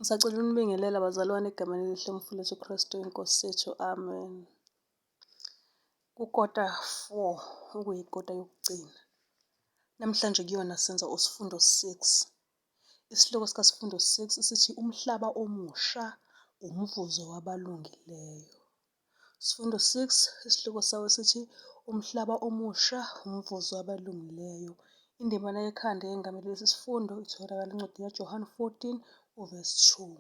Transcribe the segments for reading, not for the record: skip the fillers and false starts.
Ngisacela ukunibingelela bazalwane egameni elihle uMfundisi uKristu iNkosi yethu. Amen. Kukota 4 okuyikota yokugcina. Namhlanje kuyona senza usifundo 6. Isihloko sikasifundo 6 sithi umhlaba omusha umvuzo wabalungileyo. Sifundo 6 isihloko sawo sithi umhlaba omusha umvuzo wabalungileyo. Indimana yekhanda eyengamele lesi sifundo itholakala encwadini kaJohane 14 uvesi 2.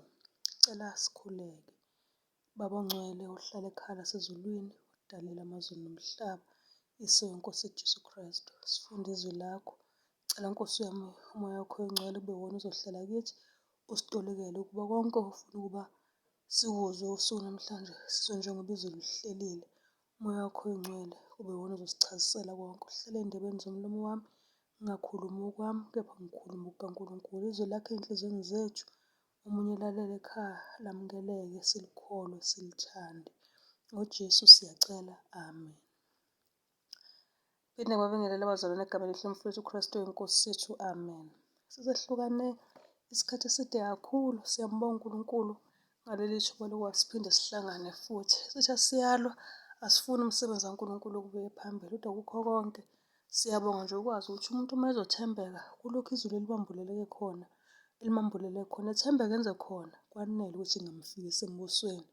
Cela sikhuleke. Baba ongcwele ohlala ekhaya lasezulwini, odalela amazulu nomhlaba, iso yenkosi Jesu Kristu. Sifunda izwi lakho. Cela Nkosi yami umoya wakho oyingcwele kube wona ozohlala kithi, usitolikele ukuba konke ofuna ukuba Sikuzwe usuku namhlanje, sizwe njengoba izulu lihlelile. Umoya wakho oyingcwele kube iwona ozosichazisela konke. Uhlale ey'ndebeni zomlomo wami, ngingakhulumi okwami, kepha ngikhulume okukaNkulunkulu. Izwi lakho ey'nhliziyweni zethu, omunye elalele ekhaya, lamukeleke, silikholwe, silithande. NgoJesu siyacela, amen. Phinde ngibabingelele abazalwane egameni elihle lomfowethu uKristu inkosi yethu. Amen. Sisehlukane isikhathi eside kakhulu. Siyambonga uNkulunkulu ngaleli thuba lokuba siphinde sihlangane futhi. Sithi asiyalwa, asifuni umsebenzi kaNkulunkulu ukubeke phambili, kodwa kukho konke siyabonga nje ukwazi ukuthi umuntu uma ezothembeka kulokhu izulu elibambuleleke khona, elimambulele khona, ethembeke enze khona, kwanele ukuthi ingamfikisa embusweni.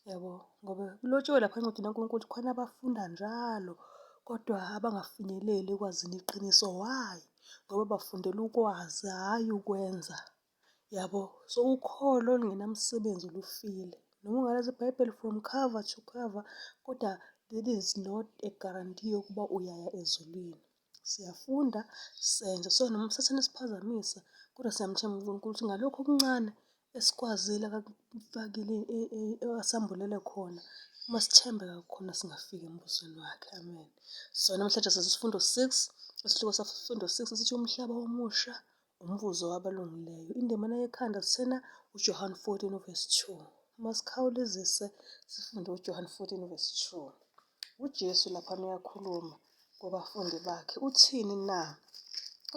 Yabo, ngoba kulotshiwe lapha encwadini kaNkulunkulu ukuthi khona abafunda njalo kodwa abangafinyeleli ekwazini iqiniso. Why? Ngoba bafundela ukwazi, hhayi ukwenza. Yabo, so ukholo olungenamsebenzi lufile. Noma ungalazi iBhayibheli from cover to cover, kodwa that is not a guarantee yokuba uyaya ezulwini. Siyafunda senze, so noma uSathane esiphazamisa, kodwa siyamthemba uNkulunkulu ukuthi ngalokhu okuncane esikwazile akakufakile e, e, e, asambulele khona uma sithembeka khona singafika embusweni wakhe. Amen. So namhlanje sesifundo 6, isihloko sasifundo 6 sithi umhlaba omusha umvuzo wabalungileyo. Indimana yekhanda sithena uJohane 14 verse 2. Masikhawulezise sifunde uJohane 14 verse 2. UJesu lapha uyakhuluma kubafundi bakhe. Uthini na?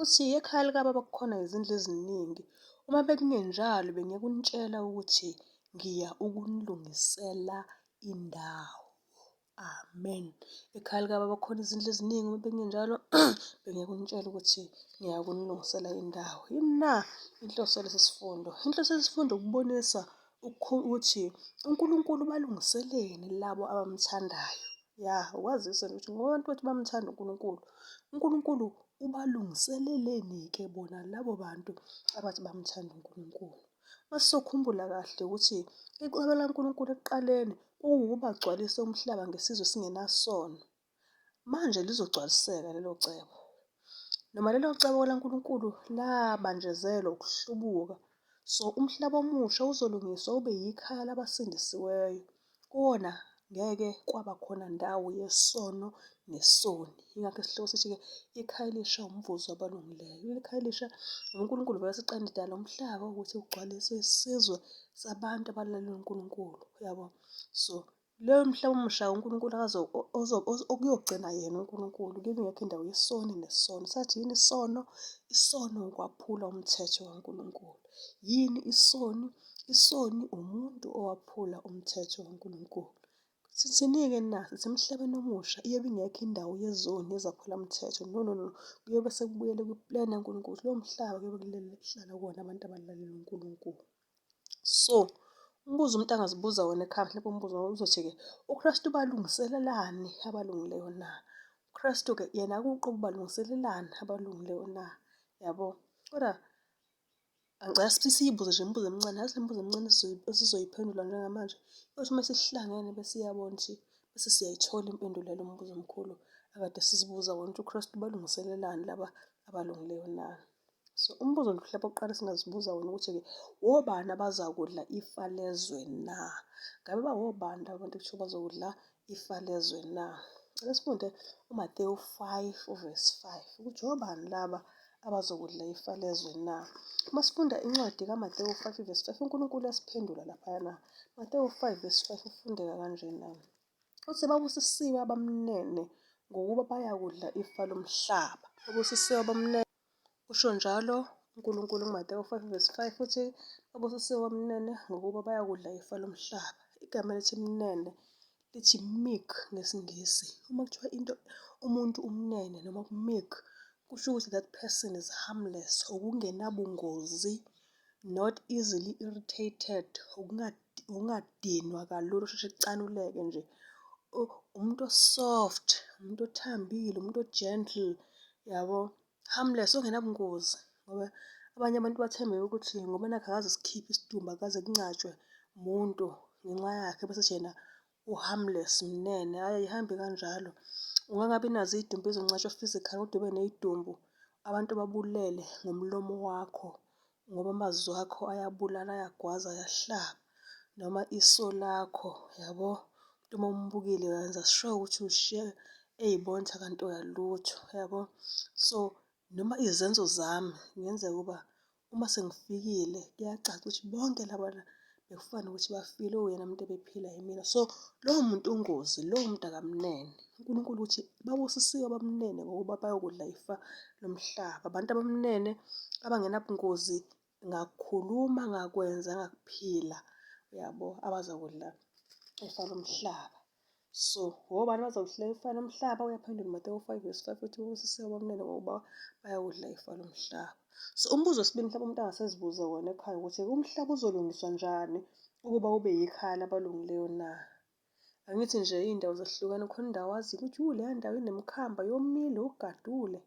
Uthi ekhaya likababa kukhona izindlu eziningi. Uma bekungenjalo bengiyeke ukunitshela ukuthi ngiya ukunilungisela indawo. Amen. Ekhaya likababa kukhona izindlu eziningi, uma bekungenjalo bengiyeke ukunitshela ukuthi ngiya ukunilungisela indawo. Yini na inhloso yalesi sifundo? Inhloso yalesi sifundo ukubonisa ukuthi uNkulunkulu ubalungiseleni labo abamthandayo. Ya, ukwazisa nje ukuthi ngoba abantu bathi bamthanda uNkulunkulu, uNkulunkulu ubalungiseleleni-ke bona labo bantu abathi bamthanda uNkulunkulu. Masizokhumbula kahle ukuthi icebo likaNkulunkulu ekuqaleni kwakuwukubagcwalisa umhlaba ngesizwe esingenasono. Manje lizogcwaliseka lelo cebo. Noma lelo cebo laNkulunkulu labanjezelwa ukuhlubuka, so umhlaba omusha uzolungiswa ube yikhaya labasindisiweyo. Kuwona ngeke kwaba khona ndawo yesono nesoni. Yingakho isihloko sithi-ke ikhaya elisha umvuzo wabalungileyo. Leli khaya elisha uNkulunkulu vele seqala edala umhlaba ukuthi ugcwaliswe isizwe sabantu abalalela uNkulunkulu, uyabo? So Loyo mhlaba omusha uNkulunkulu okuyogcina yena uNkulunkulu kuyobe ingekho indawo yesoni nesono. Sathi yini isono? Isono ukwaphula umthetho kaNkulunkulu. Yini isoni? Isoni umuntu owaphula umthetho kaNkulunkulu. Sithini-ke na? Sithi emhlabeni omusha iyobe ingekho indawo yezoni nezaphula mthetho. No, no, no. Kuyobe sekubuyele kwiplani kaNkulunkulu. Lowo mhlaba kuyobe kulele kuhlala kuwona abantu abalalela uNkulunkulu. So, umbuzo umuntu angazibuza wona ekhaya mhlawumbe umbuzo uzothi-ke uKristu ubalungiselelani abalungileyo na? UKristu-ke yena kuqobo ubalungiselelani abalungileyo na? Yabo? Kodwa angicela siyibuze nje imibuzo emincane, yazi le mibuzo emincane esizoyiphendula njengamanje, iyothi uma sesihlangene bese iyabona ukuthi bese siyayithola impendulo yalo mbuzo omkhulu akade sizibuza wona ukuthi uKristu ubalungiselelani laba abalungileyo na? So umbuzo nje mhlawumbe oqala singazibuza wona ukuthi-ke wobani abazakudla ifa lezwe na? Ngabe bawobani laba bantu ekuthiwa bazokudla ifa lezwe na? Cela sifunde uMateyu 5 uvesi 5 ukuthi obani laba abazokudla ifa lezwe na? Uma sifunda incwadi kaMateyu 5 ivesi 5 uNkulunkulu uyasiphendula laphayana. Mateyu 5 verse 5 ufundeka kanjena. Uthi babusisiwe abamnene ngokuba bayakudla ifa lomhlaba. Babusisiwe abamnene. Usho njalo UNkulunkulu kuMatewu 5 verse 5 uthi babusisiwe abamnene ngokuba bayakudla ifa lomhlaba. Igama elithi mnene lithi meek ngesiNgisi. Uma kuthiwa into umuntu umnene noma meek kusho ukuthi that person is harmless, okungenabungozi, not easily irritated, ukungadinwa kalula, usheshe kucanuleke nje. Umuntu o-soft, umuntu othambile, umuntu o-gentle, yabo. Harmless, ongenabungozi ngoba abanye abantu bathembe ukuthi ngoba nakhu akaze sikhiphe isidumbu, akaze kungcatshwe muntu ngenxa yakhe bese ethi yena u-harmless, mnene. Hhayi ayihambi kanjalo. Ungangabi nazo iy'dumbu ezingcwatshwa physically kodwa ube ney'dumbu abantu obabulele ngomlomo wakho ngoba amazwi akho ayabulala, ayagwaza, ayahlaba noma iso lakho yabo. Umuntu uma umbukile uyenza sure ukuthi ushiya ey'bona ukuthi akanto yalutho yabo. So noma izenzo zami kungenzeka ukuba uma sengifikile kuyacaca ukuthi bonke labana bekufana nokuthi bafile okuwuyena muntu ebephila yimina. So lowo muntu ungozi, lowo muntu akamnene. UNkulunkulu uthi babusisiwe abamnene ngokuba bayokudla ifa lomhlaba. Abantu abamnene abangenabungozi ngakukhuluma, ngakwenza, ngakuphila, uyabo, abazokudla ifa lomhlaba. So wobani abazokudla ifa lomhlaba? Uyaphendula uMatewu 5 verse 5 uthi babusisiwe abamnene ngokuba bayawudla ifa lomhlaba. So umbuzo wesibili mhlawumbe umuntu angasezibuze wona ekhaya ukuthi umhlaba uzolungiswa njani ukuba ube yikhaya labalungileyo na? Angithi nje iy'ndawo zehlukene khona indawo waziyo ukuthi leya ndawo inemikhamba yomile ugadule.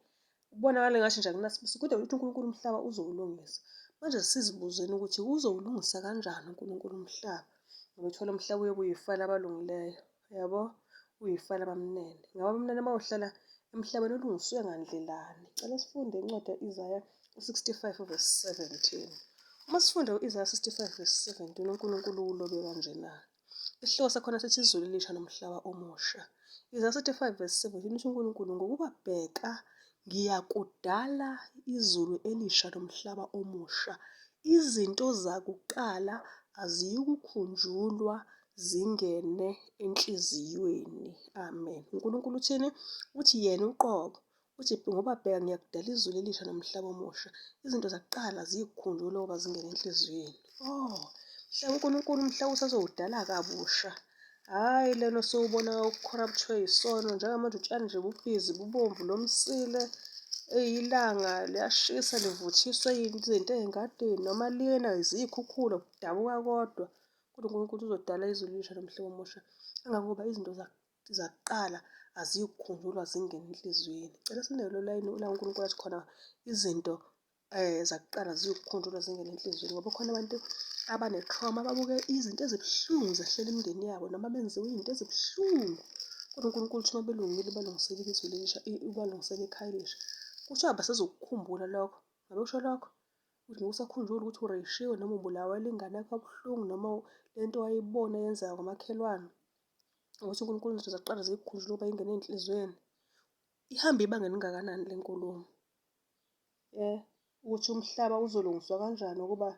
Kubonakala engathi nje akunasibusiso kodwa uthi uNkulunkulu umhlaba uzowulungisa. Manje sizibuzeni ukuthi uzowulungisa kanjani uNkulunkulu umhlaba? Ngoba kuthiwa lo mhlaba uyobe uyifa labalungileyo, yabo? Uyifa labamnene. Ngabe abamnene bayohlala emhlabeni olungiswe ngandlelani? Cela sifunde incwadi ka-Isaya u-65 verse 17. Uma sifunda u-Isaya 65 verse 17 uNkulunkulu uwulobe kanjena. Isihloko sakhona sithi izulu elisha nomhlaba omusha. Isaya 35 verse 17 uthi uNkulunkulu, ngokuba bheka ngiyakudala izulu elisha nomhlaba omusha. Izinto zakuqala aziyukukhunjulwa zingene enhliziyweni. Amen. UNkulunkulu uthini? Uthi yena uqobo Uthi, Ngoba bheka, ngiyakudala izulu elisha nomhlaba omusha, izinto zakuqala ziyikukhunjulwa ukuba zingene enhliziyweni. Oh, mhla uNkulunkulu umhlaba usazowudala kabusha. Hhayi lena osewubona ucorruptwe yisono njengamanje utshani nje bubhizi bubomvu lomsile ilanga liyashisa livuthiswe izinto ey'ngadini noma lina ziyikhukhula kudabuka kodwa. Kodwa uNkulunkulu uzodala izulu elisha nomhlaba omusha kangangoba izinto zakuqala aziyukukhunjulwa zingene enhliziyweni. Cela sinike lo layini la uNkulunkulu athi khona izinto zakuqala ziyokukhunjulwa zingene enhliziyweni ngoba khona abantu abane-trauma ababuke izinto ezibuhlungu zehlela imindeni yabo noma benziwe izinto ezibuhlungu. Kodwa uNkulunkulu uthi uma belungile ubalungisele izwe elisha, ubalungisele ikhaya elisha. Kuthiwa abasezokukhumbula lokho. Ngabe kusho lokho? Ukuthi ngeke usakhunjulwa ukuthi ureyishiwe noma ubulawelwe ingane yakho kabuhlungu noma le nto wayibona yenzeka kwamakhelwane. Ukuthi uNkulunkulu izinto zakuqala zikukhunjule ukuba ingene ey'nhliziyweni. Ihambe ibanga elingakanani le nkulumo? Ukuthi umhlaba uzolungiswa kanjani ukuba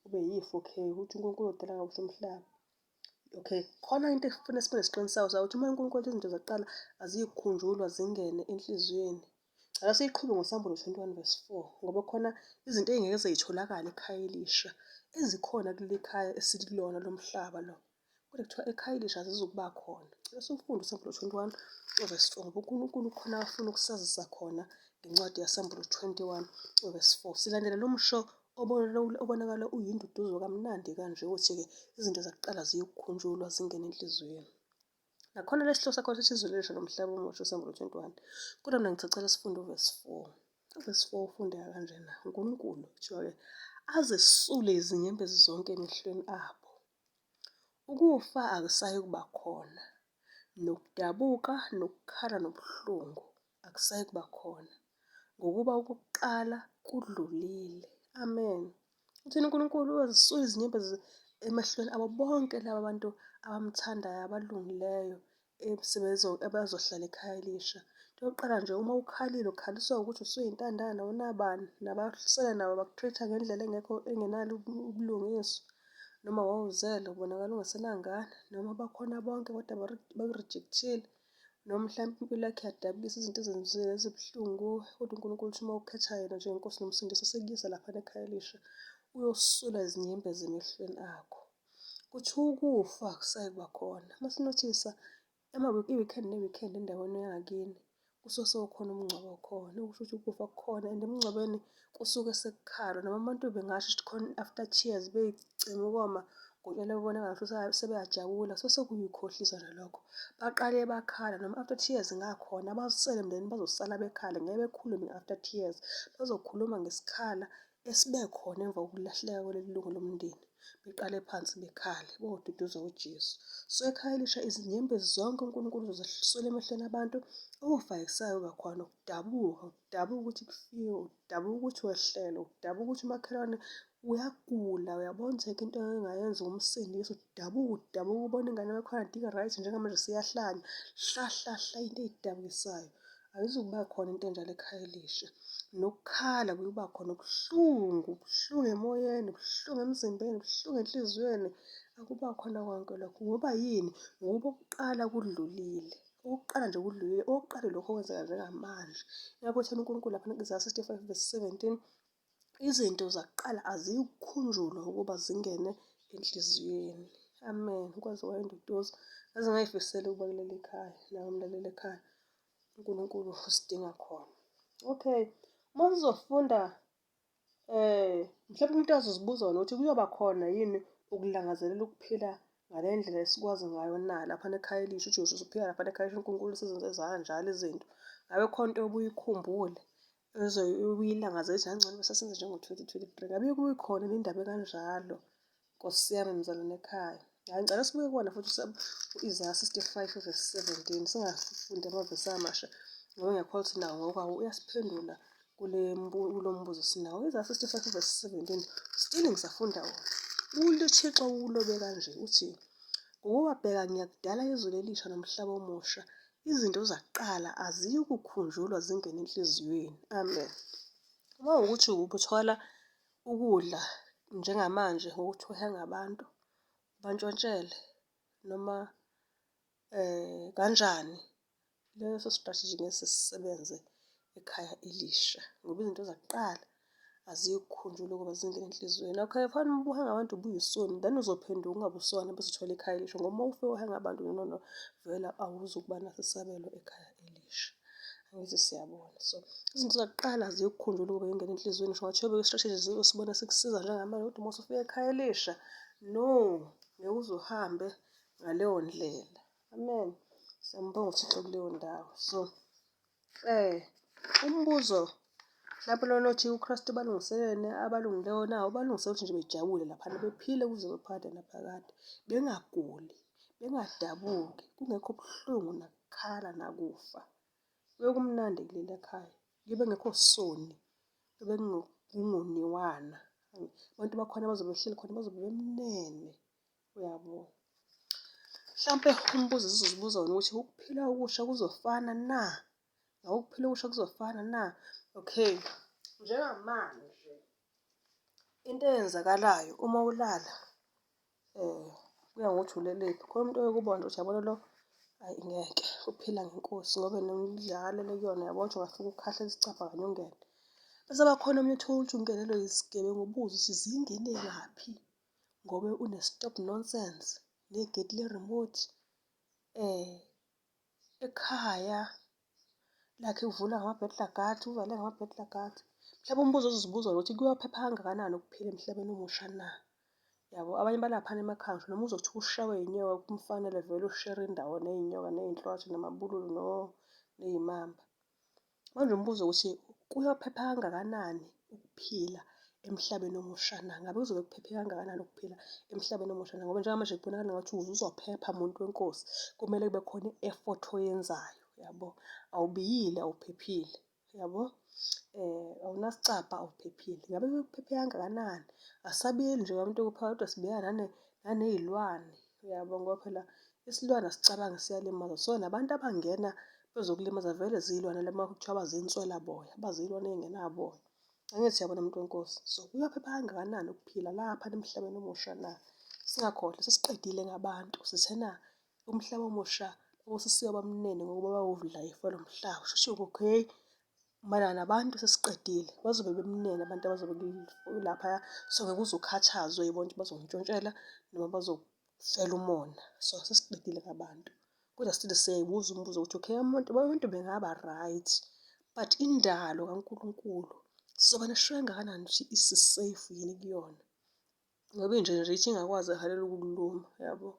ube yi-four K, ukuthi uNkulunkulu udala kabusha umhlaba. Okay, khona into efuna sibe nesiqiniseko sayo ukuthi uma uNkulunkulu ethi izinto zakuqala aziyikukhunjulwa zingene enhliziyweni. Cela siyiqhube ngoSambulo 21 verse 4 ngoba khona izinto ey'ngeke zey'tholakale ekhaya elisha ezikhona kuleli khaya esikulona lomhlaba lo. Kodwa kuthiwa ekhaya elisha azizukuba khona. Cela siwufunde uSambulo 21 verse 4 ngoba uNkulunkulu khona afuna ukusazisa khona ngencwadi yaSambulo 21 verse 4. Silandela lo msho obonakala uyinduduzo kamnandi kanje ukuthi-ke izinto zakuqala ziyokukhunjulwa zingene enhliziyweni. Nakhona lesi sihloko sakhona sithi izulu elisha nomhlaba omusha uSambulo 21. Kodwa mina ngisacela sifunde uvesi 4. Uvesi 4 ufundeka kanjena, uNkulunkulu kuthiwa-ke azesule izinyembezi zonke emehlweni abo. Ukufa akusayikuba khona, nokudabuka, nokukhala, nobuhlungu akusayikuba khona, ngokuba okokuqala kudlulile. Amen. Uthini uNkulunkulu? Uyozisula izinyembezi emehlweni abo bonke laba bantu abamthandayo, abalungileyo, abazohlala ekhaya elisha. Into yokuqala nje uma ukhalile ukhaliswa ukuthi usuyintandane awunabani, nabasele nabo baku-treat-a ngendlela engekho engenalo ubulungiswa. Noma wawuzele ubonakala ungasenangane, noma bakhona bonke kodwa baku-reject-ile. Noma mhlampe impilo yakho iyadabukisa, izinto ezenzile zibuhlungu, kodwa uNkulunkulu uthi uma ukhetha yena njengeNkosi noMsindisi usekuyisa laphana ekhaya elisha, uyosula izinyembezi emehlweni akho. Kuthiwa ukufa akusayikuba khona. Uma sinothisa i-weekend ne-weekend endaweni yangakini kusuke sekukhona umngcwabo okhona, okusho ukuthi ukufa kukhona and emngcwabeni kusuke sekukhalwa noma abantu bengasho ukuthi khona i-after tears bey'cima ukoma ngotshwala bebona engathi sebeyajabula, kusuke sekuyikhohlisa nje lokho. Baqale bakhala noma i-after tears ingakhona, abasele emndenini bazosala bekhala ngeke bekhulume nge-after tears, bazokhuluma ngesikhala esibe khona emva kokulahleka kwaleli lungu lomndeni. Beqale phansi bekhale boduduzwa uJesu. So ekhaya elisha izinyembezi zonke uNkulunkulu uzozehlisela emehlweni abantu, ukufa akusayoba khona, ukudabuka, udabuka ukuthi kufiwe, udabuka ukuthi wehlelwe, udabuka ukuthi umakhelwane uyagula, uyabona ukuthi ayikho into engayenza ukumsindisa, udabuka, udabuka ubona ingane yamakhelwane right njengamanje siyahlanya, hla hla hla into ey'dabukisayo. Ayizukuba khona into enjalo ekhaya elisha. Nokukhala kuyoba khona, ubuhlungu, ubuhlungu emoyeni, ubuhlungu emzimbeni, ubuhlungu enhliziyweni. Akuba khona konke lokho. Ngoba yini? Ngoba okokuqala kudlulile. Okokuqala nje kudlulile. Okokuqala lokhu okwenzeka njengamanje. Ingakho ethena uNkulunkulu laphana ku-Isaya 65 verse 17, izinto zakuqala aziyukukhunjulwa ukuba zingene enhliziyweni. Amen. Kwaze kwayinduduzo. Ngaze ngayifisela ukuba kuleli khaya, nawe mlaleli ekhaya. uNkulunkulu usidinga khona. Okay, uma sizofunda mhlawumbe umuntu azozibuza wona ukuthi kuyoba khona yini ukulangazelela ukuphila ngale ndlela esikwazi ngayo na laphana ekhaya elisha, uJesu usuphila laphana ekhaya elisha, uNkulunkulu usezenze zanjalo izinto. Ngabe khona into obuyikhumbule ubuyilangazelela ukuthi angcono bese senze njengo-2023. Ngabe kuyikhona yini indaba ekanjalo? Nkosi yami mzalwane ekhaya. Hayi ngicela sibuye kuwona futhi u-Isaya 65 verse 17 singafundi amavesi amasha ngoba ngiyakholwa ukuthi nawo ngokwawo uyasiphendula kule kulo mbuzo sinawo. U-Isaya 65 verse 17 still ngisafunda wona. UThixo ulobe kanje uthi ngokuba bheka ngiyakudala izulu elisha nomhlaba omusha, izinto zakuqala aziyukukhunjulwa zingene enhliziyweni. Amen. Uma kuwukuthi ubuthola ukudla njengamanje ngokuthi uhenga abantu ubantshontshele noma kanjani, leso strategy ngeke sisebenze ekhaya elisha ngoba izinto zakuqala aziyukukhunjulwa ukuba zingene enhliziyweni. Okay, fine uma ubuhenga abantu ubuyisoni then uzophenduka ungabe usona bese uthola ikhaya elisha ngoba uma ufike uhenga abantu no no no, vele awuzukuba naso isabelo ekhaya elisha. Angithi siyabona. So izinto zakuqala ziyokukhumbula ukuba ingene enhliziyweni ngisho ngathiwa beke-strategy osibona sikusiza njengamanje kodwa uma usufika ekhaya elisha, no, ngeke uze uhambe ngaleyo ndlela. Amen. Siyambonga uThixo kuleyo ndawo. So umbuzo mhlawumpe lona othi uKristu balungiselene abalungileyo na ubalungisele ukuthi nje bejabule laphana bephile kuze kube phakade naphakade, bengaguli, bengadabuki, kungekho buhlungu nakukhala nakufa. Kuyobe kumnandi kuleli khaya, kuyobe kungekho soni, kuyobe kungoniwana. Abantu bakhona bazobe behleli khona bazobe bemnene, uyabo. Mhlampe umbuzo esizozibuza wona ukuthi ukuphila okusha kuzofana na? Ngabe ukuphila okusha kuzofana na? Okay, njengamanje into eyenzakalayo uma ulala kuya ngokuthi ulelephi. Khona umuntu oyoke ubone ukuthi yabona lo, hhayi ngeke uphila ngeNkosi ngoba nendlela alele kuyona uyabona ukuthi ungafika ukhahlele isicabha kanye ungene. Bese bakhona omunye uthole ukuthi ungenelwe izigebengu ubuze ukuthi zingene ngaphi ngoba une-stop nonsense negeti le-remote. Ekhaya lakhe uvula ngama-burglar guard, uvale ngama-burglar guard. Mhlawumbe umbuzo ozozibuza wona ukuthi kuyophepha kangakanani ukuphila emhlabeni omusha na? Yabo, abanye balaphana emakhaya ngisho noma uzothi ushawe yinyoka kumfanele vele ushere indawo ney'nyoka ney'nhlwathi namabululu ney'mamba. Manje umbuzo ukuthi kuyophepha kangakanani ukuphila emhlabeni omusha na? Ngabe kuzobe kuphephe kangakanani ukuphila emhlabeni omusha na? Ngoba njengamanje kubonakala ngathi ukuze uzophepha muntu wenkosi kumele kube khona i-effort oyenzayo, yabo. Awubiyile awuphephile, yabo. Awunasicabha awuphephile. Ngabe kuphephe kangakanani? Asisabiyeli nje abantu kuphela kodwa sibiya naney'lwane, uyabo, ngoba phela isilwane asicabangi siyalimaza. So nabantu abangena bezokulimaza vele ziyilwane laba kuthiwa bazinswelaboya, bazilwane ey'ngenaboya. Angithi uyabona muntu wenkosi? So kuyophepha kangakanani ukuphila lapha emhlabeni omusha na? Singakhohlwa sesiqedile ngabantu, sithena umhlaba omusha Babusisiwe abamnene ngokuba bayowudla ifa lomhlaba. Shuthi okay, mayelana nabantu sesiqedile, bazobe bemnene abantu abazobe laphaya, so ngeke uze ukhathazwe yibona ukuthi bazontshontshela noma bazokufela umona. So sesiqedile ngabantu. Kodwa still siyayibuza umbuzo ukuthi okay umuntu abantu bengaba right, but indalo kaNkulunkulu sizoba nesure kangakanani ukuthi isi-safe yini kuyona? Ngoba inja nje ithi ingakwazi ihalela ukukuluma yabo.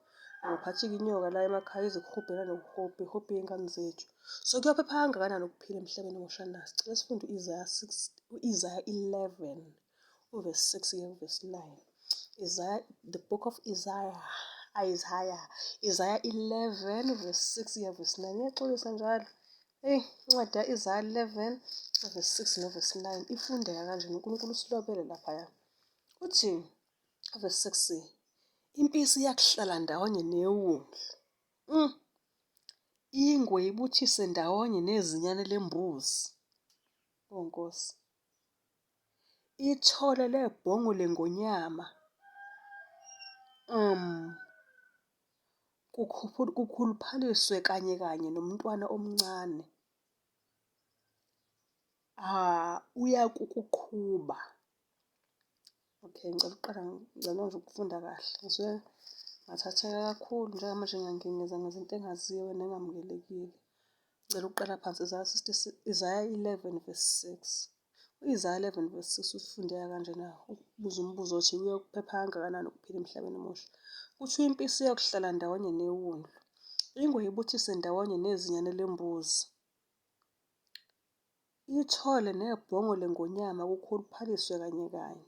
Angiphathi-ke inyoka la emakhaya ize ikuhubhe nanokuhubha, ihubhe iy'ngane zethu. So kuyophepha kangakanani ukuphila emhlabeni omusha na? Sicela sifunde u-Isaya 6, u-Isaya 11, uvesi 6 kuya kuvesi 9. Isaiah, the book of Isaiah, Isaiah, Isaiah 11 verse 6 kuya verse 9. Ngiyaxolisa njalo. Eyi, incwadi ya-Isaya 11 verse 6 no verse 9 ifundeka kanjena. UNkulunkulu usilobele laphaya. Uthi verse 6 impisi iyakuhlala ndawonye newundlu. Ingwe ibuthise ndawonye nezinyane lembuzi. Oh Nkosi. Ithole lebhongo lengonyama. Kukhuluphaliswe kanye kanye nomntwana omncane. Ah, uyakukuqhuba. Okay, ngicela ukuqala ngicela nje ukufunda kahle. Ngisuke ngathatheka kakhulu njengamanje ngiyangingeza ngezinto engaziwa nengamukelekile. Ngicela ukuqala phansi Isaya 66, Isaya 11 verse 6. U-Isaya 11 verse 6 usifundeka kanjena, ubuza umbuzo othi kuyokuphepha kangakanani ukuphila emhlabeni omusha. Kuthiwa impisi iyakuhlala ndawonye newundlu, ingwe ibuthise ndawonye nezinyane lembuzi. Ithole nebhongo lengonyama kukhuluphaliswe kanye kanye,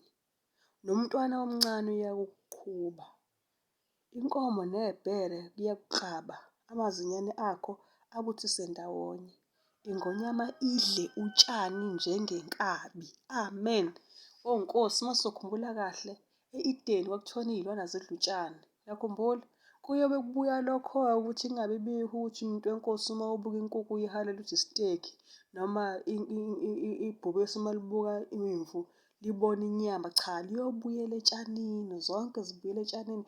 nomntwana omncane uyakuqhuba. Inkomo nebhere kuyakuklaba, amazinyane akho abuthise ndawonye. Ingonyama idle utshani njengenkabi. Amen. Oh Nkosi, uma sizokhumbula kahle, E-Edeni kwakuthiwa iy'lwane azidle utshani. Uyakhumbula? Kuyobe kubuya lokho-ke ukuthi kungabi bikho ukuthi umuntu wenkosi uma ubuka inkukhu uyihalela uthi isiteki noma ibhubesi uma libuka imvu libona inyama. Cha, liyobuyela etshanini, zonke zibuyela etshanini.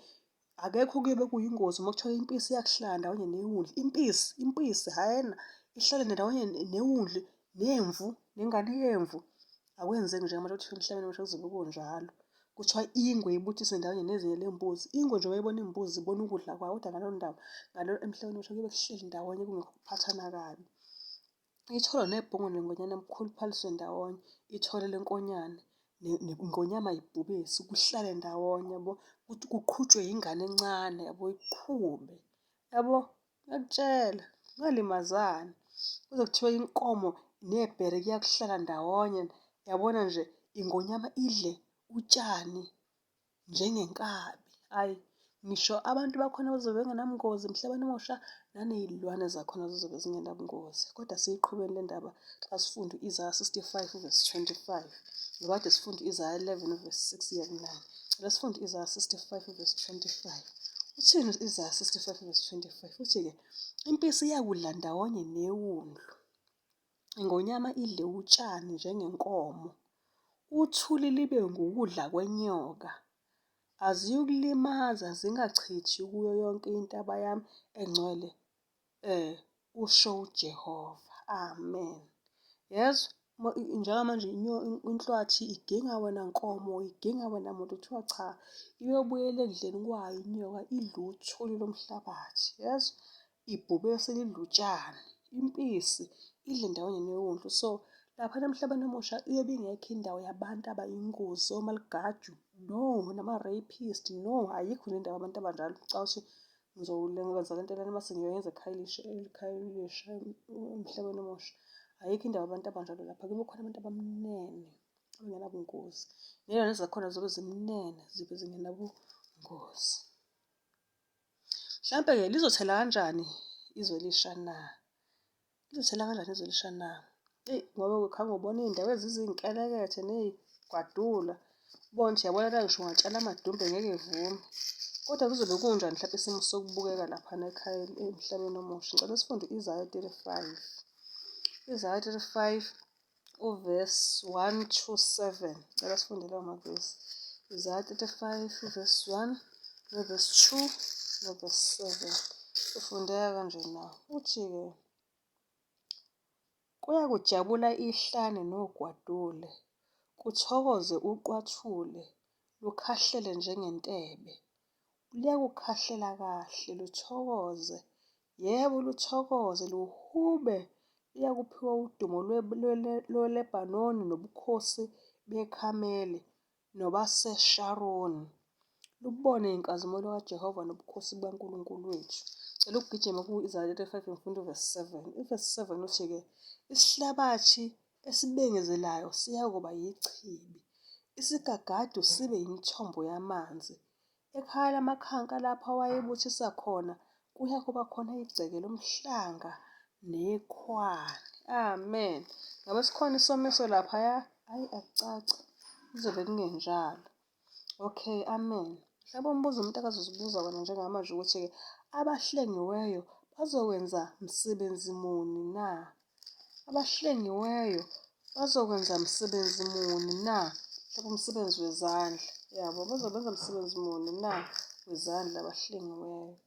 Akekho kuyobe kuyingozi uma kuthiwa impisi iyakuhlala ndawonye newundlu. Impisi, impisi hhayena ihlale ndawonye newundlu nemvu nengane yemvu. Akwenzeki njengamanje kuthiwa emhlabeni omusha kuzobe kunjalo. Kuthiwa ingwe ibuthise ndawonye nezinye lembuzi. Ingwe nje mayibona imbuzi ibona ukudla kwayo kodwa ngaleyo ndaba ngalo emhlabeni omusha kuyobe kuhleli ndawonye kungekho kuphathana kabi. Ithole nebhongo nengonyana kukhuluphaliswe ndawonye, ithole lenkonyane nengonyama ibhubesi kuhlale ndawonye yabo. Kuthi kuqhutshwe ingane encane yabo iqhube yabo. Ngiyakutshela kungalimazani. Kuze kuthiwe inkomo nebhere kuyakuhlala ndawonye yabona nje ingonyama idle utshani njengenkabi. Hhayi, ngisho abantu bakhona bazobe bengenabungozi emhlabeni omusha, naney'lwane zakhona zizobe zingenabungozi. Kodwa siyiqhubeni le ndaba xa sifunda u-Isaya 65 uvesi 25, ngoba kade sifunda u-Isaya 11 uvesi 6 kuya ku-9. Cela sifunde u-Isaya 65 uvesi 25. Uthini u-Isaya 65 uvesi 25? Uthi-ke, impisi iyakudla ndawonye newundlu, ingonyama idle utshani njengenkomo, uthuli libe ngukudla kwenyoka. Aziyukulimaza zingachithi kuyo yonke intaba yami engcwele, usho uJehova. Amen. Yezwa? Njengamanje inhlwathi iginga wena nkomo, iginga wena muntu, kuthiwa cha, iyobuyela ekudleni kwayo inyoka idle uthuli lomhlabathi. Yezwa? Ibhubesi lidla utshani, impisi idle ndawonye newundlu. So laphana emhlabeni omusha iyobe ingekho indawo yabantu abayingozi, omaligaju, no, nama-rapist, no, ayikho nje indawo yabantu abanjalo. Ngicabanga ukuthi ngizokwenza le nto lena mase ngiyoyenza eKhayelitsha, eKhayelitsha emhlabeni omusha. Ayikho indawo yabantu abanjalo lapha, kuyobe kukhona abantu abamnene abangenabungozi. Ney'lwane zakhona zizobe zimnene, zibe zingenabungozi. Mhlampe-ke lizothela kanjani izwe elisha na? Lizothela kanjani izwe elisha na? Eyi ngoba ukhange ubone iy'ndawo ezizinkelekethe ney'gwadula, ubone ukuthi yabona la ngisho ungatshala amadumbe ngeke evume. Kodwa kuzobe kunjani mhlampe isimo sokubukeka laphana ekhaya emhlabeni omusha? Ngicela sifunde u-Isaya 35. Isaya 35 uvesi 1 to 7. Ngicela sifunde lawo mavesi. Isaya 35 uvesi 1 novesi 2 novesi 7. Ufundeka kanje na? Uthi-ke, Kuyakujabula ihlane nogwadule, kuthokoze uqwathule, lukhahlele njengentebe. Luyakukhahlela kahle, luthokoze, yebo, luthokoze, luhube, luyakuphiwa udumo lweLebanoni nobukhosi beKhameli nobaseSharoni, lubone inkazimulo kaJehova nobukhosi bukaNkulunkulu wethu. Cela ukugijima ku-Isaya 35 ngifunda uvesi 7. Uvesi 7 uthi-ke, isihlabathi esibengezelayo siyakuba yichibi, isigagadu sibe yimithombo yamanzi. Ekhaya lamakhanka lapho awayebuthisa khona kuyakuba khona igceke lomhlanga nekhwani. Amen. Ngabe sikhona isomiso laphaya? Hhayi akucaci. Kuzobe kungenjalo. Okay, amen. Mhlawumbe umbuzo umuntu akazozibuza wona njengamanje ukuthi-ke abahlengiweyo bazokwenza msebenzi muni na? Abahlengiweyo bazokwenza msebenzi muni na? Mhlawumbe umsebenzi wezandla. Yabo, bazokwenza msebenzi muni na wezandla abahlengiweyo?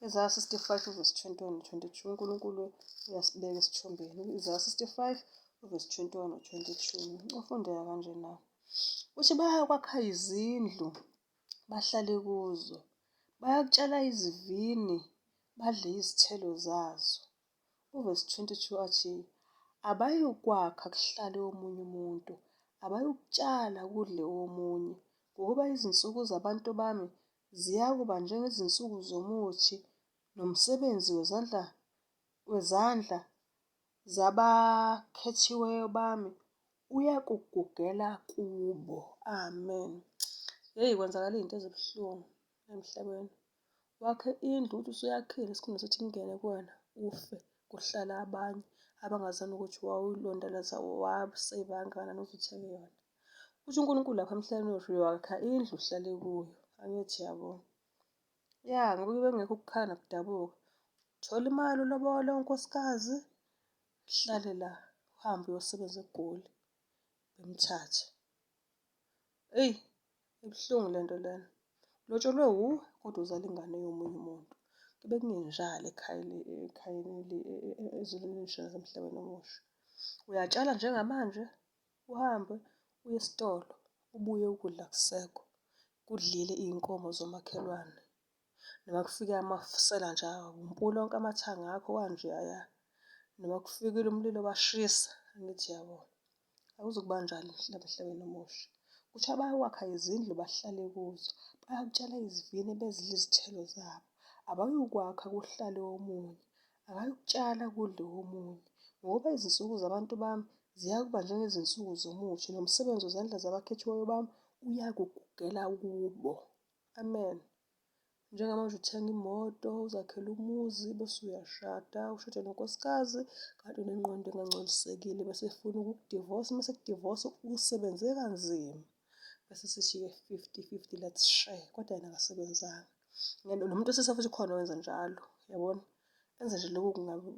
Isaya 65 uvesi 21 no 22 uNkulunkulu uyasibeka esithombeni. Isaya 65 uvesi 21 no 22 ufundeka kanje na? Uthi bayakwakha izindlu bahlale kuzo, bayakutshala izivini badle izithelo zazo. Uvesi 22 athi, Abayukwakha kuhlale omunye umuntu, abayukutshala kudle omunye, ngokuba izinsuku zabantu bami ziyakuba njengezinsuku zomuthi, nomsebenzi wezandla wezandla zabakhethiweyo bami uyakugugela kubo. Amen. Yeyi kwenzakala izinto ezibuhlungu emhlabeni. Wakhe indlu uthi usuyakhile isikhundla sokuthi ingene kuwena ufe kuhlala abanye abangazani ukuthi wawulondoloza waseyiva kangakanani ukuthi uthenge yona. Kusho uNkulunkulu lapha emhlabeni uyakha indlu uhlale kuyo. Angithi yabo. Ya ngoba kube kungekho ukukhala nokudabuka. Thola imali ulobole unkosikazi, uhlale la, uhambe uyosebenza eGoli, bemthathe. Eyi, ibuhlungu le nto lena. Ulotsholwe wuwe kodwa uzala ingane yomunye umuntu. Kube kungenjalo ekhayeni ekhayeni ezulwini elisha nasemhlabeni omusha. Uyatshala njengamanje, uhambe uye esitolo, ubuye ukudla akusekho, kudlile iy'nkomo zomakhelwane. Noma kufike amasela nje awumpula onke amathanga akho kanje aya. Noma kufikile umlilo washisa, angithi uyabo. Akuzukuba njalo emhlabeni omusha. Kusho abayokwakha izindlu bahlale kuzo, bayotshala izivini bezidle izithelo zabo. Abayukwakha kuhlale omunye, abayukutshala kudle omunye. Ngokuba izinsuku zabantu bami ziyakuba njengezinsuku zomuthi, nomsebenzi wezandla zabakhethiweyo bami uyakugugela kubo. Amen. Njengamanje uthenga imoto, uzakhele umuzi bese uyashada, ushade nonkosikazi kanti unengqondo engangcolisekile bese efuna ukukudivosa, uma sekudivosa usebenze kanzima. Bese sithi-ke 50 50 let's share, kodwa yena akasebenzanga. Nomuntu wesilisa futhi khona owenza njalo, yabona? Enze nje lokhu kungabe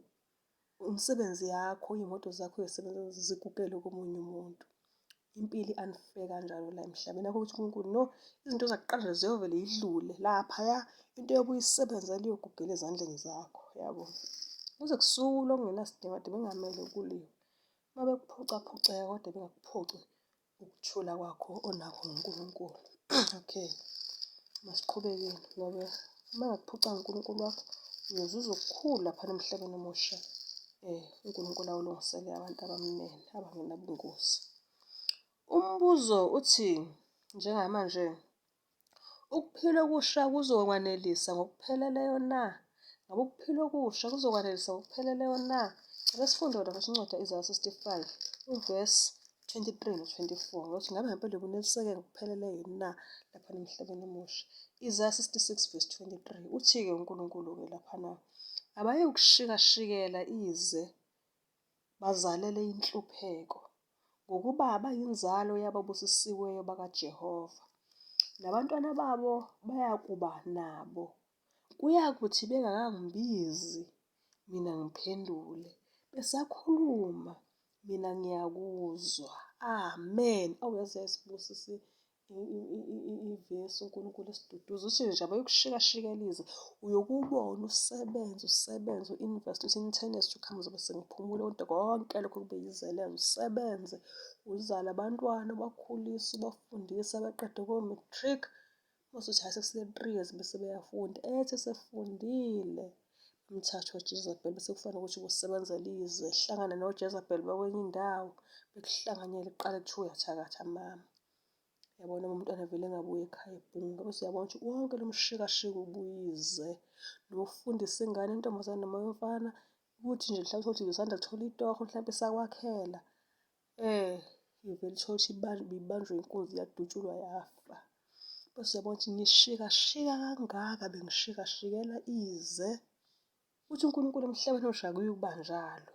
Imisebenzi yakho, iy'moto zakho uy'sebenza zigugele komunye umuntu. Impilo i-unfair kanjalo la emhlabeni. Nakho ukuthi uNkulunkulu no, izinto zakuqala nje ziyovele yidlule laphaya, into yobe uyisebenzela iyogugela ezandleni zakho, yabo. Kuze kusuke okungenasidingo kade bengamele kuliwe. Uma bekuphucaphuceka kodwa bengakuphuci ukuthula kwakho onakho ngoNkulunkulu. Okay, masiqhubekeni ngoba uma engakuphucanga uNkulunkulu wakho uyozuza okukhulu laphana emhlabeni omusha uNkulunkulu awulungisele abantu abamnene abangenabungozi. Umbuzo uthi njengamanje Ukuphila okusha kuzokwanelisa ngokupheleleyo na? Ngabe ukuphila okusha kuzokwanelisa ngokupheleleyo na? Cela sifunde wena futhi incwadi ka-Isaya 65 uvesi 23 no-24 ngokuthi ngabe ngempela ubuneliseke ngokupheleleyo yini na laphana emhlabeni omusha. Isaya 66 verse 23 uthi-ke uNkulunkulu-ke laphana abayukushikashikela ize bazalele inhlupheko, ngokuba bayinzalo yababusisiweyo bakaJehova, nabantwana babo bayakuba nabo. Kuyakuthi bengakangibizi, mina ngiphendule, besakhuluma, mina ngiyakuzwa. Amen. Awu yaze yayisibusisa Ivesi uNkulunkulu esiduduza uthi nje abayokushikashikela ize uyokubona usebenze usebenze u-invest uthi in 10 years to come ngizobe sengiphumule kodwa konke lokho kube yizeleze usebenze uzale abantwana ubakhulise ubafundise baqede ko-matric mase uthi hhayi sekusele 3 years bese beyafunda ethi sefundile umthathe uJezebel bese kufana nokuthi ubusebenzela ize hlangane noJezebel bakwenye indawo bekuhlanganyele kuqale kuthiwa uyathakatha mama. Yabona uma umntwana vele engabuyi ekhaya ebhunga bese uyabona ukuthi wonke lo mshikashika ubuyize. Nokufundisa ingane intombazane noma umfana ukuthi nje mhlawumbe uthole ukuthi ibisanda kuthola itoho mhlawumbe isakwakhela. Ivele uthole ukuthi ibanjwe inkunzi yadutshulwa yafa. Bese uyabona ukuthi ngishikashika kangaka bengishikashikela ize. Uthi uNkulunkulu emhlabeni omusha akuyukuba njalo.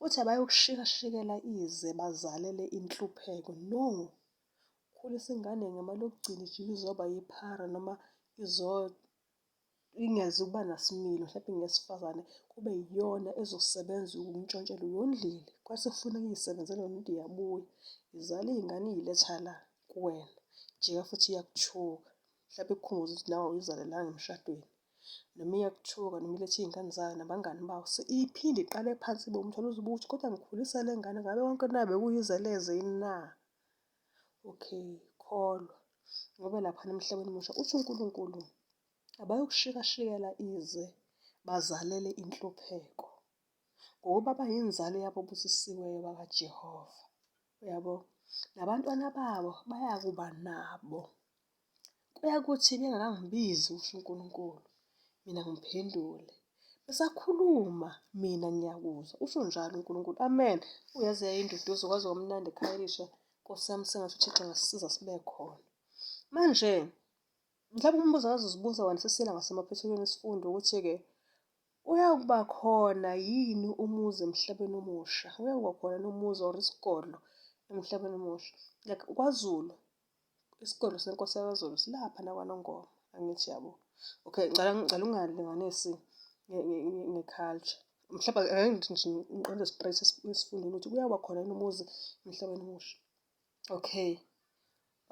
Uthi abayokushikashikela ize bazalele inhlupheko. No! Ukhulisa ingane ngemali yokugcina ijike izoba yiphara noma ingeze ukuba nasimilo mhlawumbe ngeyesifazane kube yiyona ezosebenza ukuntshontshela uyondlile kwase kufuneka iy'sebenzele yona into iyabuya izala iy'ngane iy'letha la kuwena jika futhi iyakuthuka mhlawumbe ikukhumbuze ukuthi nawe awuyizalelanga emshadweni. Noma iyakuthuka noma ilethe iy'ngane zayo nabangani bawo iphinde iqale phansi ibe umthwalo uze ubuke ukuthi kodwa ngikhulisa le ngane ngabe konke na bekuyizeleze yini na? Okay, kholwa ngoba laphana emhlabeni omusha uthi uNkulunkulu abayokushikashikela ize bazalele inhlupheko ngokuba bayinzalo yabo busisiweyo bakaJehova. Uyabo? Nabantwana babo bayakuba nabo. Kuyakuthi bengakangibizi, kusho uNkulunkulu, mina ngiphendule. Besakhuluma, mina ngiyakuzwa, usho njalo uNkulunkulu. Amen. Uyazi yayinduduzo kwaze kwamnandi ekhaya elisha. Nkosi yami sengathi uThixo angasisiza sibe khona. Manje, mhlawumbe umbuzo akazozibuza wona sesiyela ngasemaphethelweni esifundo ukuthi-ke uyakuba khona yini umuzi emhlabeni omusha? Uyakuba khona yini umuzi or isigodlo emhlabeni omusha? Like kwaZulu Isigodlo senkosi yakwaZulu silapha nakwaNongoma, angithi yabo. Okay, ngicela ngicela ungalinganisi nge-culture. Mhlawumbe ake ngithi nje ngiqonde straight esifundweni ukuthi kuyawuba khona yini umuzi emhlabeni omusha. Okay,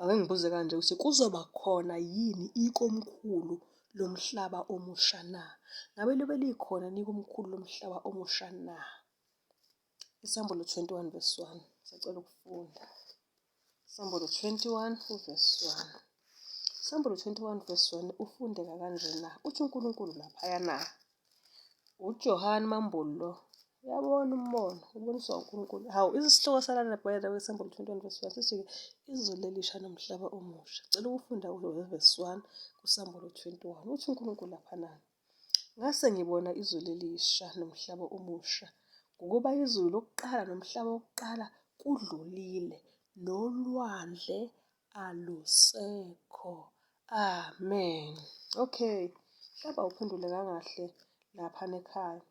ake ngibuze kanje ukuthi kuzoba khona yini ikomkhulu lomhlaba omusha na? Ngabe liyobe likhona yini ikomkhulu lomhlaba omusha na? Isambulo 21 verse 1, sacela ukufunda. Sambulo 21 uverse 1. Sambulo 21 verse 1 ufundeka kanjena. Uthi uNkulunkulu laphayana. UJohane Mambulu lo uyabona umbono, uboniswa uNkulunkulu. Hawu, isihloko salana by the way Sambulo 21 verse 1 sithi-ke izulu elisha nomhlaba omusha. Cela ukufunda uverse 1 kuSambulo 21. Uthi uNkulunkulu laphana. Ngase ngibona izulu elisha nomhlaba omusha, ngokuba izulu lokuqala nomhlaba wokuqala kudlulile, nolwandle alusekho. Amen. Okay, mhlawumbe awuphendulekanga kahle laphana ekhaya.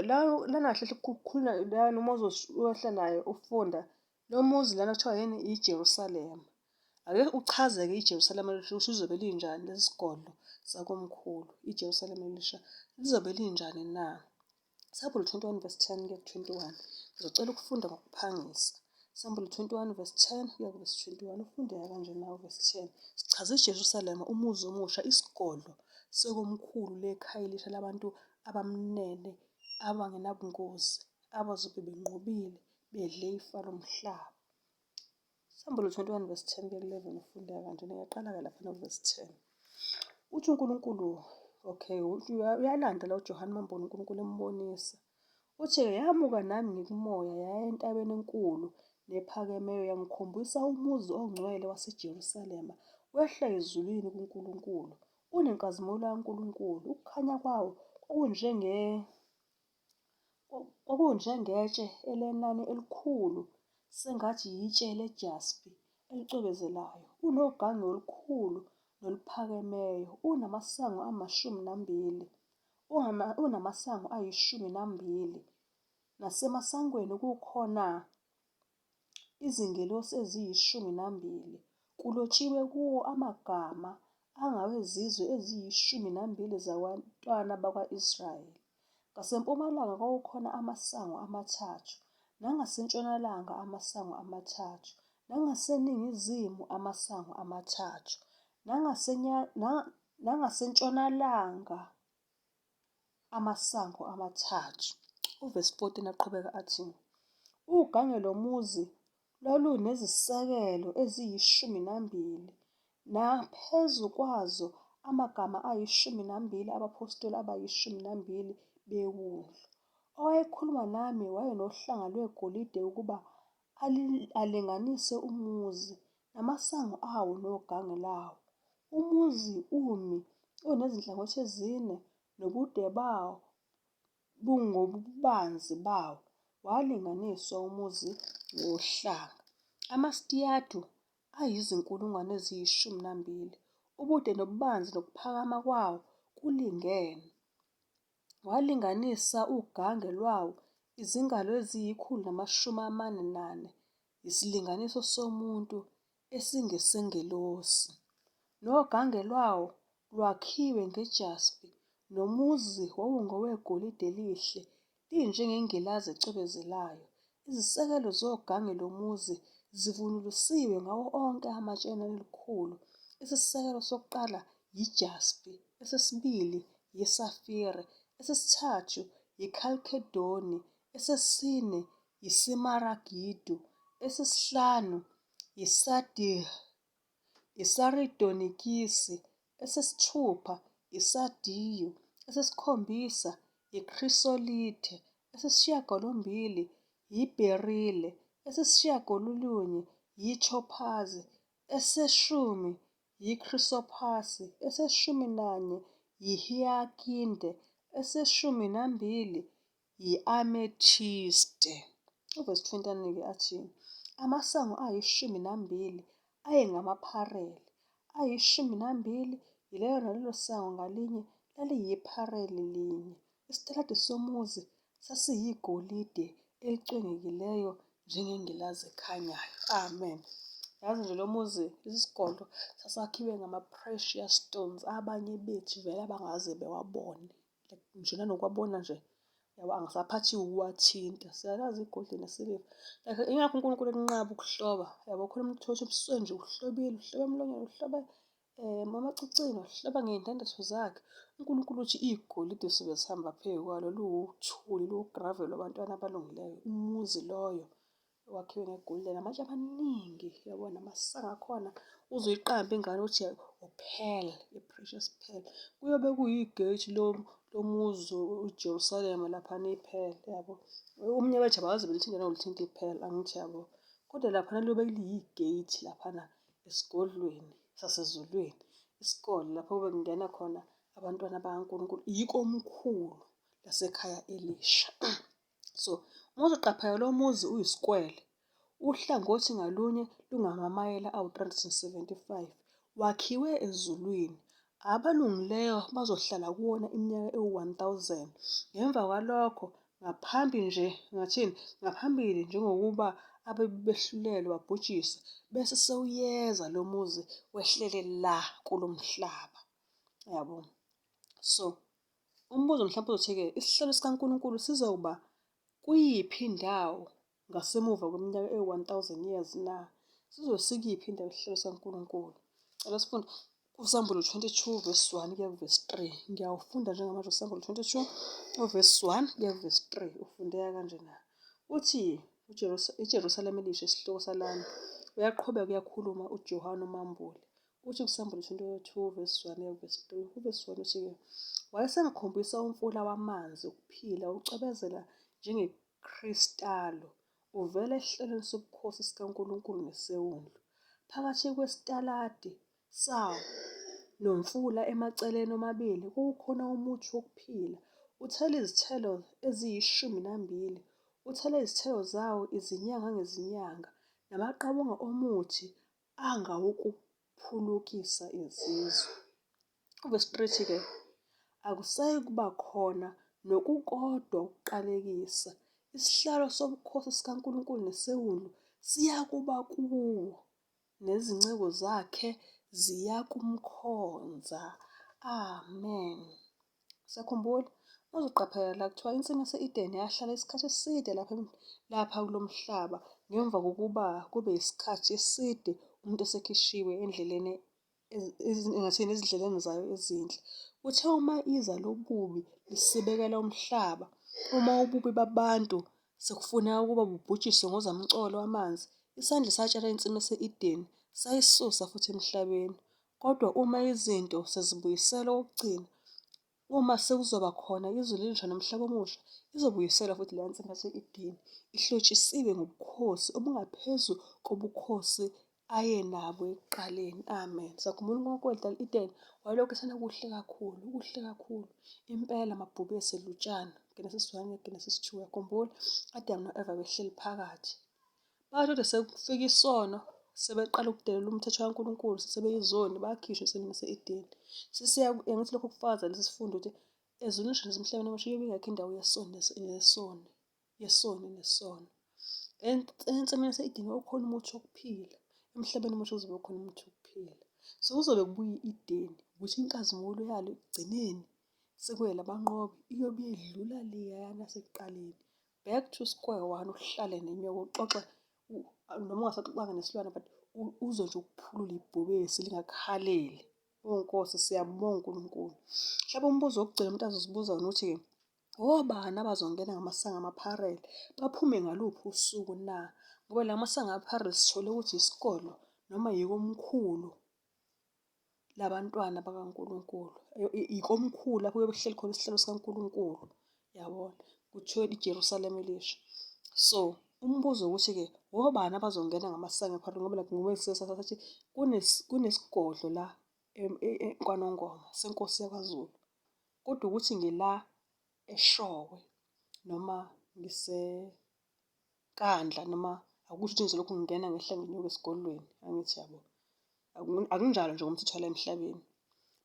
La lana kahle hle kukhulunywa lana uma uzohla naye ufunda lo muzi lana kuthiwa yini iJerusalema. Ake uchaze-ke iJerusalema elisha ukuthi lizobe linjani lesi sigodlo sakomkhulu, iJerusalema elisha lizobe linjani na? Sambulo 21 verse 10 kuya ku-21. Ngizocela ukufunda ngokuphangisa. Sambulo 21 verse 10 kuya ku-verse 21. Ufundeka kanje na uverse 10. Sichaza iJerusalema, umuzi omusha, isigodlo sekomkhulu lekhaya elisha labantu abamnene, abangenabungozi, abazobe benqobile, bedle ifa lomhlaba. Sambulo 21 verse 10 kuya ku-11 ufundeka kanjena. Ngiyaqala-ke laphana ku-verse 10. Uthi uNkulunkulu, okay, uyalanda la uJohane mambona uNkulunkulu embonisa. Uthi-ke yamuka nami ngikumoya yaya entabeni enkulu nephakemeyo yangikhombisa umuzi ongcwele waseJerusalema wehla ezulwini kuNkulunkulu unenkazimulo kaNkulunkulu ukukhanya kwawo kwakunjenge Kwakunjengetshe elenani elikhulu, sengathi yitshe lejaspi elicwebezelayo, unogange olukhulu noluphakemeyo, unamasango amashumi nambili, unamasango ayishumi nambili, nasemasangweni kukhona izingelosi eziyishumi nambili, kulotshiwe kuwo amagama angawezizwe eziyishumi nambili zabantwana bakwa-Israyeli. Ngasempumalanga kwakukhona amasango amathathu, nangasentshonalanga amasango amathathu, Nangaseningizimu amasango amathathu, nangasentshonalanga amasango amathathu. Uvesi 14 aqhubeka athi, Ugange lomuzi lwalunezisekelo eziyishumi nambili, naphezu kwazo amagama ayishumi nambili abaphostoli abayishumi nambili beWundlu. Owayekhuluma nami wayenohlanga lwegolide ukuba alinganise umuzi, namasango awo nogange lwawo. Umuzi umi unezinhlangothi ezine, nobude bawo bungobobubanzi bawo. Walinganisa umuzi ngohlanga, amastadiyu ayizinkulungwane eziyishumi nambili, ubude nobubanzi nokuphakama kwawo kulingene. Walinganisa ugange lwawo, izingalo eziyi-144, yisilinganiso somuntu esingesengelosi. Nogange lwawo lwakhiwe ngejaspi, nomuzi wawungowegolide elihle, linjengengilazi ecwebezelayo. Izisekelo zogange lomuzi zivunulisiwe ngawo onke amatshe enani elikhulu. Isisekelo sokuqala yijaspi, esesibili yisafire, esesithathu yikhalkedoni, esesine yisimaragidu, esesihlanu yisaridonikisi, esesithupha isardiyu, esesikhombisa yikhrisolithe, esesishiyagalombili yibherile, esesishiyagalolunye yithophazi, eseshumi yikhrisoprase, eseshumi nanye yihiyakinte, eseshumi nambili yi-amethiste. Uvesi 29-ke athi, Amasango ayishumi nambili ayengamapharele ayishumi nambili, yilelo nalelo sango ngalinye laliyipharele linye. Isitaladi somuzi sasiyigolide elicwengekileyo njengengilazi ekhanyayo. Amen. Yazi nje lo muzi, lesi sigodlo sasakhiwe ngama-precious stones abanye bethu vele abangaze bewabone. Like nje nanokuwabona nje yabo angisaphathiwe ukuwathinta. Siyalazi igolide nesiliva. Like ingakho uNkulunkulu ekunqaba ukuhloba. Yabo khona umuntu uthole ukuthi ebusweni nje uhlobile, uhlobe emlonyeni, uhlobe um amacicini, uhloba ngey'ndandatho zakhe. UNkulunkulu uthi igolide sobe sihamba phezu kwalo liwuthuli, liwugravel wabantwana abalungileyo. Umuzi loyo wakhiwe ngegolide namatshe amaningi yabona amasango akhona uzoyiqamba ingane ukuthi upearl, i-precious pearl. Kuyobe kuyi-gate lomuzi iJerusalema laphana i-pearl yabo. Omunye wethu abaze belithinta nolithinta i-pearl angithi yabo. Kodwa laphana liyobe liyi-gate laphana esigodlweni sasezulwini, isikole lapho kube kungena khona abantwana bakaNkulunkulu, ikomkhulu lasekhaya elisha. So uma uzoqaphela lo muzi uyisikwele, uhlangothi ngalunye lungamamayela awu-375, wakhiwe ezulwini. Abalungileyo bazohlala kuwona iminyaka ewu-1000. Ngemva kwalokho, ngaphambi nje, ngathini, ngaphambili njengokuba ababi behlulelwa babhujiswa, bese sewuyeza lo muzi wehlele la kulo mhlaba. Yabo. So, umbuzo mhlawumbe uzothi-ke, isihlalo sikaNkulunkulu sizokuba kuyiphi indawo ngasemuva kweminyaka ewu-1000 years na? Sizobe sikuyiphi indawo isihlalo sikaNkulunkulu? Cela sifunde kuSambulo 22 verse 1 kuya kuvesi 3. Ngiyawufunda njengamanje uSambulo 22 uvesi 1 kuya kuvesi 3. Ufundeka kanjena. Uthi iJerusalema elisha isihloko salana. Uyaqhubeka uyakhuluma uJohane uMambule. Uthi kuSambulo 22 verse 1 kuya verse 3. Uvesi 1 uthi-ke, Wayesengikhombisa umfula wamanzi okuphila ucwebezela njengekristalu, uvela esihlalweni sobukhosi sikaNkulunkulu neseWundlu. Phakathi kwesitaladi sawo nomfula emaceleni omabili kwakukhona umuthi wokuphila, uthela izithelo eziyishumi nambili, uthela izithelo zawo izinyanga ngezinyanga, namaqabunga omuthi angawukuphulukisa izizwe. Uvesi 3 ke, akusayikuba khona nokukodwa ukuqalekisa, isihlalo sobukhosi sikaNkulunkulu neseWundlu siyakuba kuwo, nezinceku zakhe ziyakumkhonza. Amen. Usakhumbula? Uzoqaphela la kuthiwa insimu yase-Edeni yahlala isikhathi eside lapha lapha kulo mhlaba. Ngemva kokuba kube isikhathi eside umuntu esekhishiwe endleleni engathini ezindleleni zayo ezinhle. Kuthe uma iza lobubi lisibekela umhlaba, uma ububi babantu sekufuneka ukuba bubhujiswe ngozamcolo wamanzi, isandla esatshala insimu yase-Edeni sayisusa futhi emhlabeni. Kodwa uma izinto sezibuyiselwa okokugcina, uma sekuzoba khona izulu elisha nomhlaba omusha, izobuyiselwa futhi leya nsimu yase-Edeni, ihlotshisiwe ngobukhosi obungaphezu kobukhosi ayenabo ekuqaleni. Amen. Sakhumbula uNkulunkulu edala i-Edeni, wayelokhu ethena kuhle kakhulu, kuhle kakhulu. Impela amabhubesi edla utshani. Genesis 1 Genesis 2 uyakhumbula? Adam no-Eva behleli phakathi. Bathi kodwa sekufika isono, sebeqala ukudelela umthetho kaNkulunkulu, sebeyizoni, bakhishwa ensimini yase-Edeni. Sisiya angithi lokho kufakaza lesi sifundo ukuthi ezulwini elisha nasemhlabeni omusha iyobe ingekho indawo yesono nesoni, yesoni nesono. Ensimini yase-Edeni kwakukhona umuthi wokuphila, emhlabeni omusha kuzobe kukhona umuthi wokuphila. So kuzobe kubuya i-Edeni, ukuthi inkazimulo yalo ekugcineni sekuyelabanqobi iyobe idlula leyana yasekuqaleni. Back to square one, uhlale nenyoka uxoxe noma ungasaxoxanga nesilwane but uzwe nje ukuphulula ibhubesi lingakhaleli. Oh Nkosi, siyabonga uNkulunkulu. Mhlawumbe umbuzo wokugcina umuntu azozibuza wona ukuthi obani abazongena ngamasango amapharele baphume ngaluphi usuku na? Ngoba la masango amapharele sithole ukuthi isikolo noma yikomkhulu labantwana bakaNkulunkulu. Ikomkhulu lapho kuyobe kuhleli khona isihlalo sikaNkulunkulu, yabona? Kuthiwa iJerusalema elisha. So, umbuzo ukuthi-ke obani abazongena ngamasango ePharele ngoba like ngoba sathi kunesigodlo la kwaNongoma senkosi yakwaZulu. Kodwa ukuthi ngila eShowe noma ngiseNkandla noma akusho ukuthi ngizolokhu ngingena ngehla ngenyuka esigodlweni, angithi yabo. Akunjalo nje ngomthetho wala emhlabeni.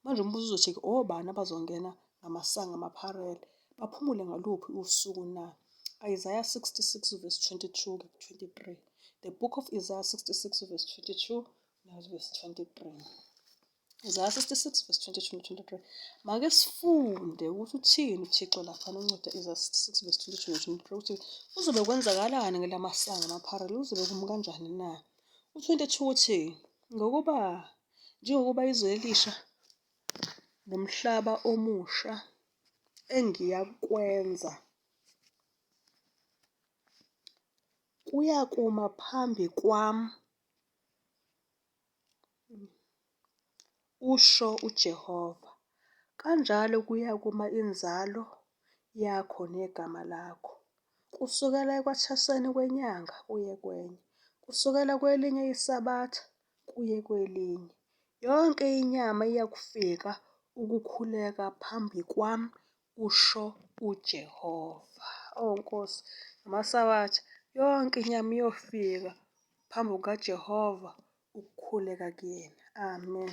Manje umbuzo uzothi-ke obani abazongena ngamasango amapharele baphumule ngaluphi usuku na? Isaiah 66 verse 22 ku 23. The book of Isaiah 66 verse 22 no verse 23. Isaiah 66 verse 22 no 23. Make sifunde ukuthi uthini uThixo lapha noncwadi Isaiah 66 verse 22 no 23 ukuthi kuzobe kwenzakalani ngelamasango amapharele kuzobe kumi kanjani na? U-22 uthi ngokuba njengokuba izwe elisha nomhlaba omusha engiyakwenza kuyakuma phambi kwami, usho uJehova, kanjalo kuyakuma inzalo yakho negama lakho, kusukela ekwathaseni kwenyanga kuye kwenye, kusukela kwelinye isabatha kuye kwelinye. Yonke inyama iyakufika ukukhuleka phambi kwami, usho uJehova. Oh Nkosi, ngamaSabatha yonke inyama iyofika phambi kukaJehova ukukhuleka kuyena. Amen.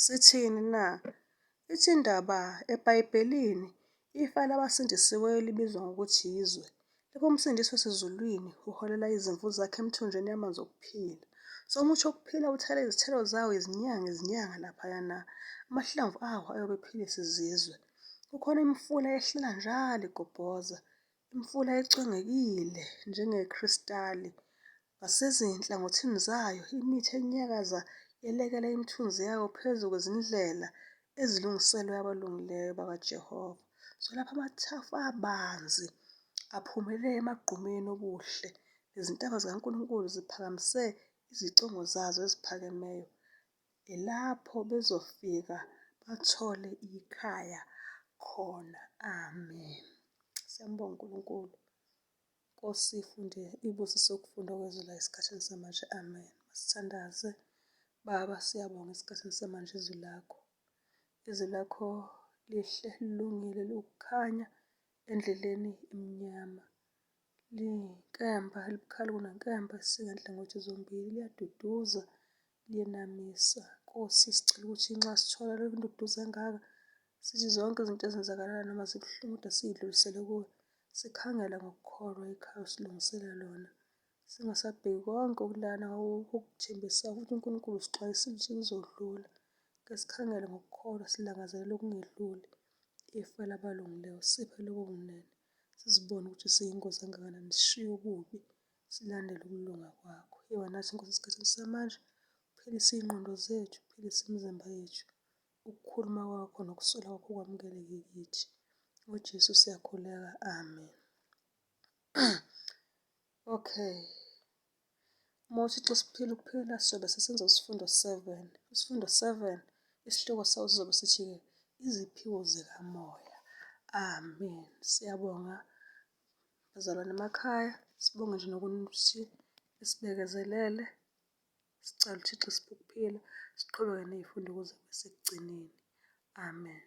Sithini na? Ithi indaba eBhayibhelini ifa labasindisiweyo libizwa ngokuthi yizwe. Lapho uMsindisi osezulwini uholela izimvu zakhe emithonjeni yamanzi okuphila. So umuthi wokuphila uthela izithelo zawo izinyanga izinyanga laphayana. Amahlamvu awo ayobe ephilisa izizwe. Kukhona imifula ehlela njalo igobhoza, imifula ecwengekile njengekristali. Ngasezinhlangothini zayo, imithi enyakaza yelekela imithunzi yayo phezu kwezindlela ezilungiselwe abalungileyo bakaJehova. So lapho amathafa abanzi aphumele emagqumeni obuhle, nezintaba zikaNkulunkulu ziphakamise izicongo zazo eziphakemeyo. Ilapho bezofika bathole ikhaya khona. Amen. Siyambonga uNkulunkulu. Nkosi ifunde ibusise ukufunda kwezwi la esikhathini samanje. Amen. Masithandaze. Baba siyabonga esikhathini samanje izwi lakho. Izwi lakho lihle lilungile liwukukhanya endleleni emnyama. Liyinkemba elibukhali kunenkemba esika nhlangothi zombili, liyaduduza, liyenamisa. Nkosi sicela ukuthi nxa sithola le nduduzo engaka, sithi zonke izinto ezenzakalayo noma zibuhlungu kodwa siyidlulisele kuwe. Sikhangela ngokukholwa ikhaya osilungisela lona. Singasabheki konke okulana okukuthembisayo ukuthi uNkulunkulu usixwayisile ukuthi kuzodlula. Ke sikhangele ngokukholwa silangazelele okungedluli, ifa labalungileyo. Siphe lobo bunene, sizibone ukuthi siyingozi kangakanani, sishiye ububi. Silandele ukulunga kwakho. Yiba nathi Nkosi esikhathini samanje, uphilise iy'ngqondo zethu, uphilise imizimba yethu. Ukukhuluma kwakho nokusola kwakho kwamukeleke kithi. NgoJesu siyakhuleka, amen. Okay. Uma uThixo siphila ukuphila sizobe sesenza isifundo 7. Isifundo 7 isihloko sawo sizobe sithi-ke iziphiwo zikamoya. Amen. Siyabonga bazalwane emakhaya, sibonge nje nokuthi sibekezelele. Sicela uThixo siphe ukuphila, siqhubeke ney'fundo kuze kube sekugcineni. Amen.